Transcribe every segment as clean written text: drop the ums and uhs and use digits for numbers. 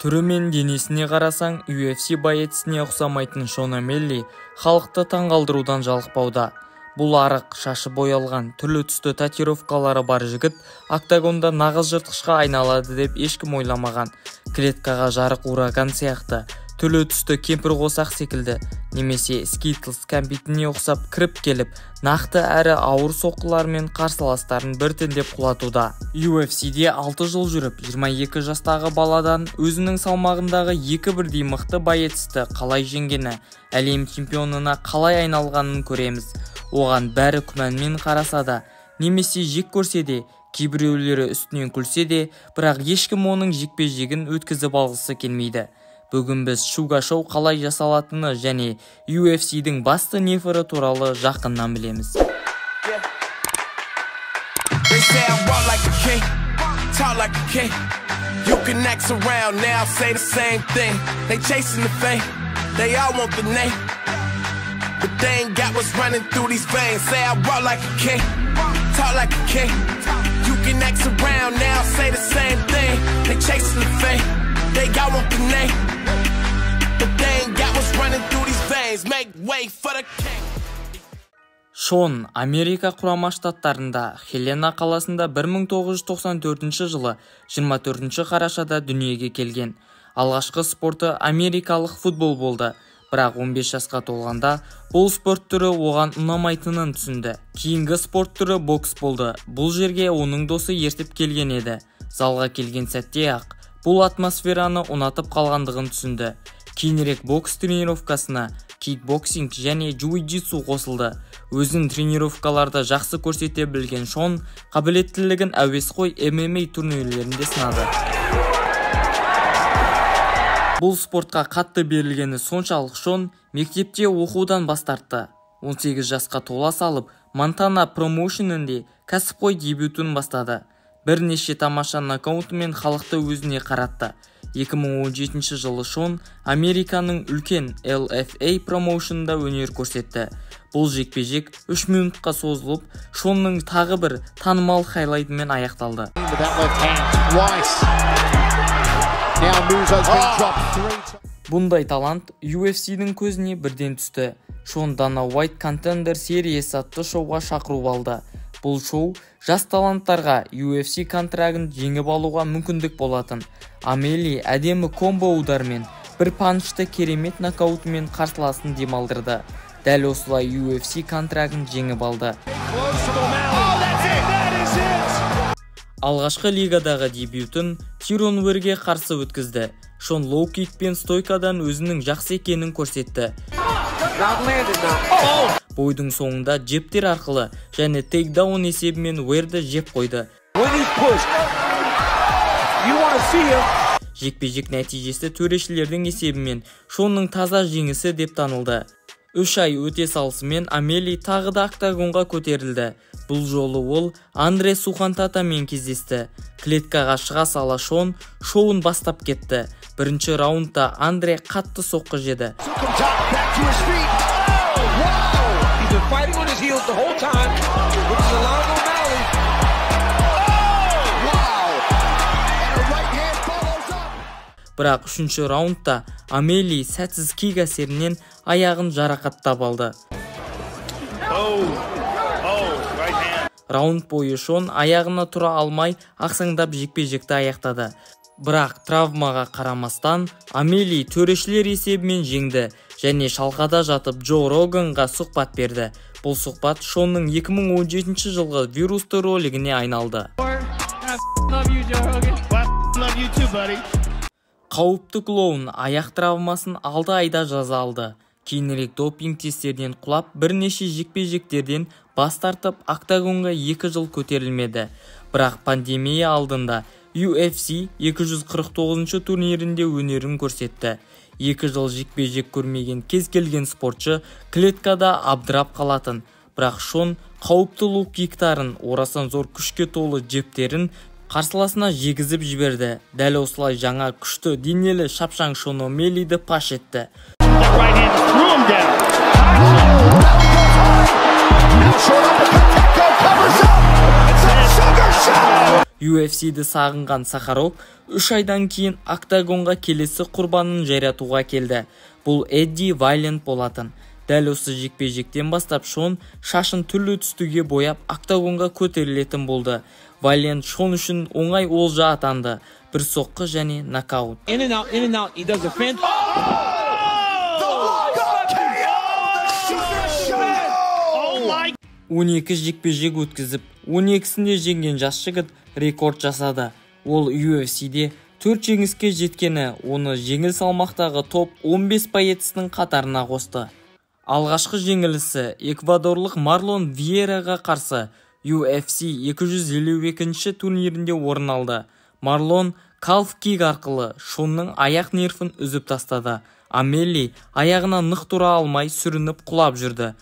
Түрі мен денесіне қарасаң, UFC боеціне ұқсамайтын Шон О'Мелли халықты таңғалдырудан жалықпауда. Бұл арық, шашы боялған, түрлі түсті татуировкалары бар жігіт октагонда нағыз жыртқышқа айналады деп ешкім ойламаған. Клеткаға жарық ураган сияқты, түрлі түсті кемпірқосақ секілді, немесе Skittles кәмпитіне ұқсап кіріп келіп, нақты әрі ауыр соққылармен қарсыластарын біртіндеп құлатуда. UFC-де 6 жыл жүріп, 22 жастағы баладан өзінің салмағындағы екі бірдей мықты боецті қалай жеңгені, әлем чемпионына қалай айналғанын көреміз. Оған бәрі күмәнмен қараса да, немесе жек көрсе де, кейбіреулері үстінен күлсе де, бірақ ешкім оның жекпе-жегін өткізіп алғысы келмейді. Бүгін біз Шуга Шоу қалай жасалатыны және UFC-дің басты нефірі туралы жақыннан білеміз. They say I walk like a king, talk like a king. You can ask around now, say the same thing. They chasing the fame, they all want the name, but they ain't got what's running through these veins. Say I walk like a king, talk like a king. You can ask around now, say the same thing. They chasing the fame, they all want the name, but they ain't got what's running through these veins. Make way for the king. Шон Америка Құрама Штаттарында Хелена қаласында 1994 жылы 24 қарашада дүниеге келген. Алғашқы спорты америкалық футбол болды, бірақ 15 жасқа толғанда бұл спорт түрі оған ұнамайтынын түсінді. Кейінгі спорт түрі бокс болды. Бұл жерге оның досы ертіп келген еді. Залға келген сәтте-ақ бұл атмосфераны ұнатып қалғандығын түсінді. Кейінірек бокс тренировкасына кикбоксинг және джиу-джитсу қосылды. Өзін тренировкаларда жақсы көрсете білген Шон қабілеттілігін әуесқой MMA турнирлерінде сынады. Бұл спортқа қатты берілгені соншалық, Шон мектепте оқудан бас тартты. 18 жасқа тола салып, Монтана промоушенінде кәсіпқой дебютін бастады. Бірнеше тамаша нокаутымен халықты өзіне қаратты. 2017 жылы Шон Американың үлкен LFA промоушенында өнер көрсетті. Бұл жекпе-жек 3 минутқа созылып, Шонның тағы бір танымал хайлайтымен аяқталды. With that left hand twice. Now Muzo's been dropped three times. Бұндай талант UFC-дің көзіне бірден түсті. Шон Дана Уайт Contender Series атты шоуға шақыру алды. Бұл шоу жас таланттарға UFC контрагын жеңіп алуға мүмкіндік болатын. О'Мелли әдемі комбо удармен, бір панчты керемет нокаутымен қарсыласын демалдырды. Дәл осылай UFC контрагын жеңіп алды. Алғашқы лигадағы дебютін Тирон Уэрге қарсы өткізді. Шон лоу-кикпен стойкадан өзінің жақсы екенін көрсетті. Бойдың соңында джебтер арқылы және тейкдаун есебімен Уэрді жеп қойды. When he's pushed, you want to see him. Жекпе-жек нәтижесі төрешілердің есебімен Шонның таза жеңісі деп танылды. 3 ай өте салысымен О'Мелли тағы да октагонға көтерілді. Бұл жолы ол Андре Сухантатамен кездесті. Клеткаға шыға сала Шон шоуын бастап кетті. Бірінші раундта Андре қатты соққы жеді. Soukhamthath back to his feet. Oh, wow! He's been fighting on his heels the whole time, which is allowing O'Malley. Oh, wow! And a right hand follows up. Бірақ үшінші раундта О'Мелли сәтсіз кик әсерінен аяғын жарақаттап алды. Раунд бойы Шон аяғына тұра алмай ақсаңдап жекпе-жекті аяқтады. Бірақ травмаға қарамастан О'Мелли төрешілер есебімен жеңді және шалқада жатып Джо Роганға сұхбат берді. Бұл сұхбат Шонның 2017 жылғы вирусты ролигіне айналды. I love you, Joe Rogan. Well, I love you too, buddy. Қауіпті клоун аяқ травмасын 6 айда жаза алды. Кейінірек допинг тестерінен құлап, бірнеше жекпе-жектерден бас тартып, октагонға 2 жыл көтерілмеді. Бірақ пандемия алдында UFC 249 турнирінде өнерін көрсетті. 2 жыл жекпе-жек көрмеген кез келген спортшы клеткада абдырап қалатын. Бірақ Шон қауіпті лоу-киктарын, орасан зор күшке толы джебтерін қарсыласына жегізіп жіберді. Дәл осылай жаңа күшті денелі шапшаң Шон О'Меллиді паш етті. That right hand threw him down. Now short uppercut, Tecco covers up. It's a sugar shot. UFC-ді сағынған Сахарок 3 айдан кейін октагонға келесі құрбанын жайратуға келді. Бұл Эдди Вайлент болатын. Дәл осы жекпе-жектен бастап Шон шашын түрлі түстіге бояп октагонға көтерілетін болды. Вайлент Шон үшін оңай олжа атанды. Бір соққы және нокаут. In and out, in and out. He does a feint. Oh my 12 жекпе-жек өткізіп, 12-сінде жеңген жас жігіт рекорд жасады. Ол UFC-де 4 жеңіске жеткені оны жеңіл салмақтағы топ 15 боецінің қатарына қосты. Алғашқы жеңілісі эквадорлық Марлон Виераға қарсы UFC 252-ші турнирінде орын алды. Марлон калф-кик арқылы Шонның аяқ нервін үзіп тастады. Амели аяғына нық тұра алмай сүрініп құлап жүрді.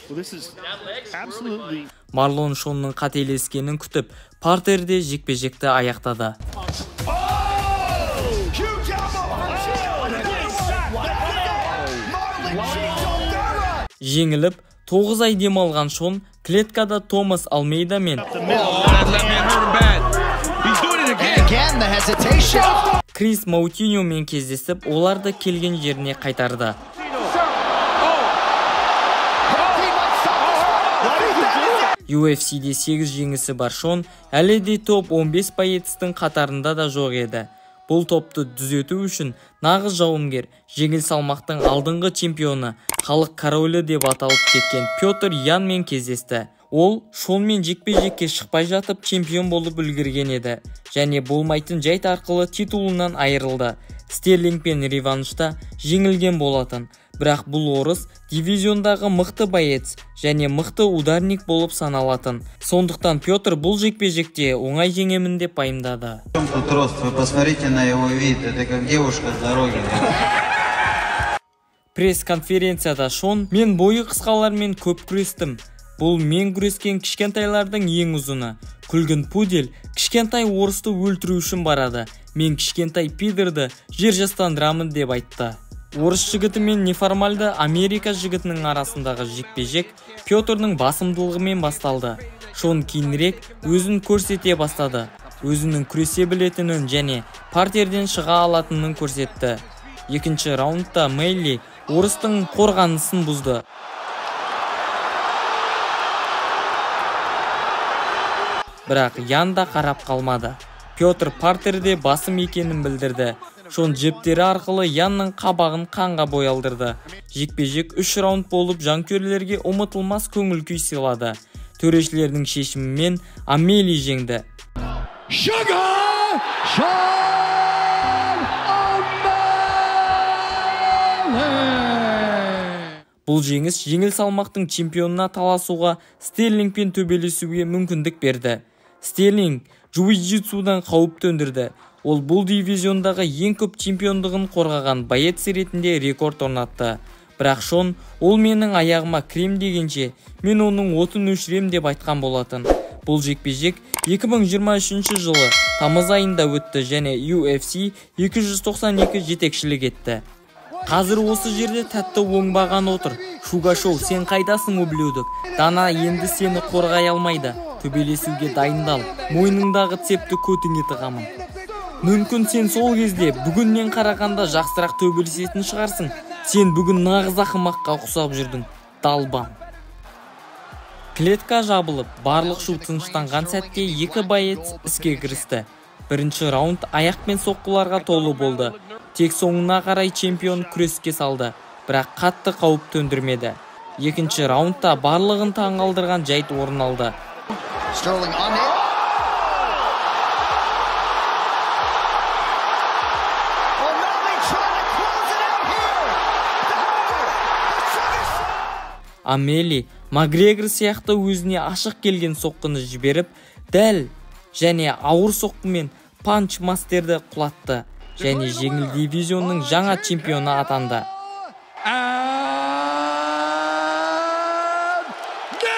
Well, this is absolutely Марлон Шонның қателескенін күтіп, партерде жекпе-жекті аяқтады. Huge elbow from Cheeto. Marlon Cheeto Vera. Жеңіліп, 9 ай демалған Шон клеткада Томас Алмейда мен the middle. That left hand hurt him bad. He's doing it again. Again, the hesitation. Крис Маутиньомен кездесіп, оларды келген жеріне қайтарды. He might stop this one. UFC-де 8 жеңісі бар Шон әлі де топ 15 боецтің қатарында да жоқ еді. Бұл топты түзету үшін нағыз жауынгер, жеңіл салмақтың алдыңғы чемпионы, халық королі деп аталып кеткен Петр Янмен кездесті. Ол Шонмен жекпе-жекке шықпай жатып чемпион болып үлгерген еді және болмайтын жайт арқылы титулынан айырылды. Стерлингпен реваншта жеңілген болатын. Бірақ бұл орыс дивизиондағы мықты боец және мықты ударник болып саналатын. Сондықтан Петр бұл жекпе-жекте оңай жеңемін деп пайымдады. В чем тут рост? Вы посмотрите на его вид, это как девушка с дороги. Пресс-конференцияда Шон: «Мен бойы қысқалармен көп күрестім. Бұл мен күрескен кішкентайлардың ең ұзыны. Күлгін пудель кішкентай орысты өлтіру үшін барады. Мен кішкентай пидорды жер жастандырамын» деп айтты. Орыс жігіті мен неформальды Америка жігітінің арасындағы жекпе-жек Петрдің басымдылығымен басталды. Шон кейінірек өзін көрсете бастады. Өзінің күресе білетінін және партерден шыға алатынын көрсетті. Екінші раундта Мелли орыстың қорғанысын бұзды. Бірақ Ян да қарап қалмады. Петр партерде басым екенін білдірді. Шон джептері арқылы Янның қабағын қанға боялдырды. Жекпе-жек 3 раунд болып жанкүйерлерге ұмытылмас көңіл күй сыйлады. Төрешілердің шешімімен Амели жеңді. Sugar Sean O'Malley. Бұл жеңіс жеңіл салмақтың чемпионына таласуға Стерлингпен төбелесуге мүмкіндік берді. Стерлинг джиу-джитсудан қауіп төндірді. Ол бұл дивизиондағы ең көп чемпиондығын қорғаған боец ретінде рекорд орнатты. Бірақ Шон: «Ол менің аяғыма кірем дегенше, мен оның отын өшірем» деп айтқан болатын. Бұл жекпе-жек 2023 жылы тамыз айында өтті және UFC 292 жетекшілік етті. Қазір осы жерде тәтті оңбаған отыр. Шуга Шоу, сен қайдасың, ублюдок? Дана енді сені қорғай алмайды. Төбелесуге дайындал. Мойныңдағы цепті көтіңе тығамын. Мүмкін сен сол кезде бүгіннен қарағанда жақсырақ төбелесетін шығарсың. Сен бүгін нағыз ақымаққа ұқсап жүрдің. Далбан. Клетка жабылып, барлық шу тыныштанған сәтте екі боец іске кірісті. Бірінші раунд аяқпен соққыларға толы болды. Тек соңына қарай чемпион күреске салды, бірақ қатты қауіп төндірмеді. Екінші раундта барлығын таңғалдырған жайт орын алды. Sterling on it. O'Malley trying to close it out here. The Sugar Амели Макгрегор сияқты өзіне ашық келген соққыны жіберіп, дәл және ауыр соққымен панч мастерді құлатты және жеңіл дивизионның жаңа чемпионы атанды. And no!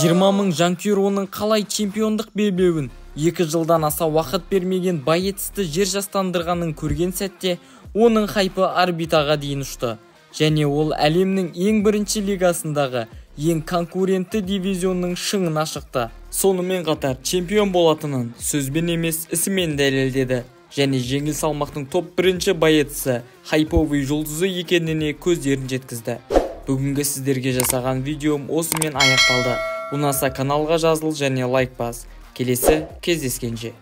20 мың жанкүйер оның қалай чемпиондық белбеуін 2 жылдан аса уақыт бермеген боецті жер жастандырғанын көрген сәтте оның хайпы орбитаға дейін ұшты. Және ол әлемнің ең бірінші лигасындағы ең конкурентті дивизионның шыңына шықты. Сонымен қатар чемпион болатынын сөзбен емес, ісімен дәлелдеді және жеңіл салмақтың топ бірінші боеці, хайповый жұлдызы екеніне көздерін жеткізді. Бүгінгі сіздерге жасаған видеом осымен аяқталды. Ұнаса, каналға жазыл және лайк бас. Келесі кездескенше.